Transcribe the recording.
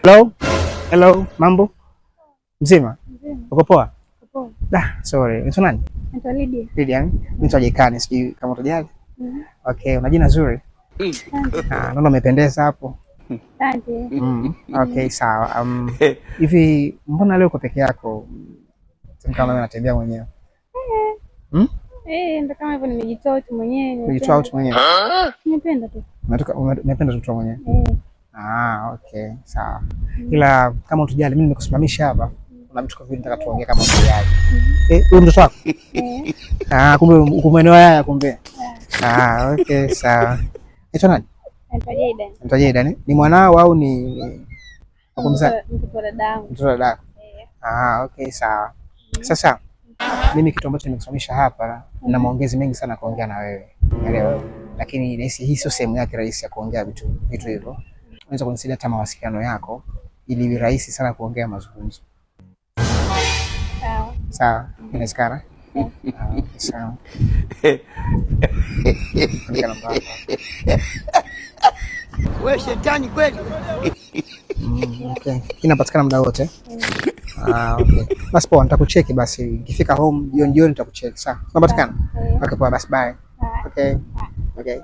Hello? Hello, mambo? Mzima? Mzima. Uko poa? Poa. Da, sorry. Unaitwa nani? Naitwa Lydia. Lydia. Mimi naitwa Jekani, sijui kama utajali. Okay, una jina zuri. Ah, naona umependeza hapo. Asante. Okay, sawa. Hivi mbona leo uko peke yako? Sema kama wewe unatembea mwenyewe. Eh, ndo kama hivyo, nimejitoa tu mwenyewe. Umejitoa out mwenyewe? Nimependa tu. Umetoka umependa tu kutoa mwenyewe? Eh. Ah, okay, sawa. Ila kama utajali, mimi nimekusimamisha hapa. Kuna vitu kwa vile nataka tuongee kama utajali. Eh, huyu mtoto wako? Eh. Ah, kumbe uko maeneo haya kumbe. Ah, okay, sawa. Naitwa nani? Naitwa Jaydan. Mtoto Jaydan, eh? Ni mwanao au ni wakumzaa? Mtoto wa dadangu. Mtoto wa dadako. Eh. Ah, okay, sawa. Sasa mimi kitu ambacho nimekusimamisha hapa na maongezi mengi sana kuongea na wewe. Unaelewa? Lakini nahisi hii sio sehemu yake rahisi ya kuongea vitu hivyo. Unaweza kunisaidia hata mawasiliano yako ili iwe rahisi sana kuongea mazungumzo. Sawa. Sawa, inawezekana? Ah, okay, sawa. Andika namba yako. We shetani kweli. Okay. Inapatikana muda wote? Ah, okay. Basi poa, nitakucheki basi. Nikifika home jioni jioni nitakucheki. Sawa. Unapatikana? Eh. Okay, poa basi, bye. Bye. Okay. Okay.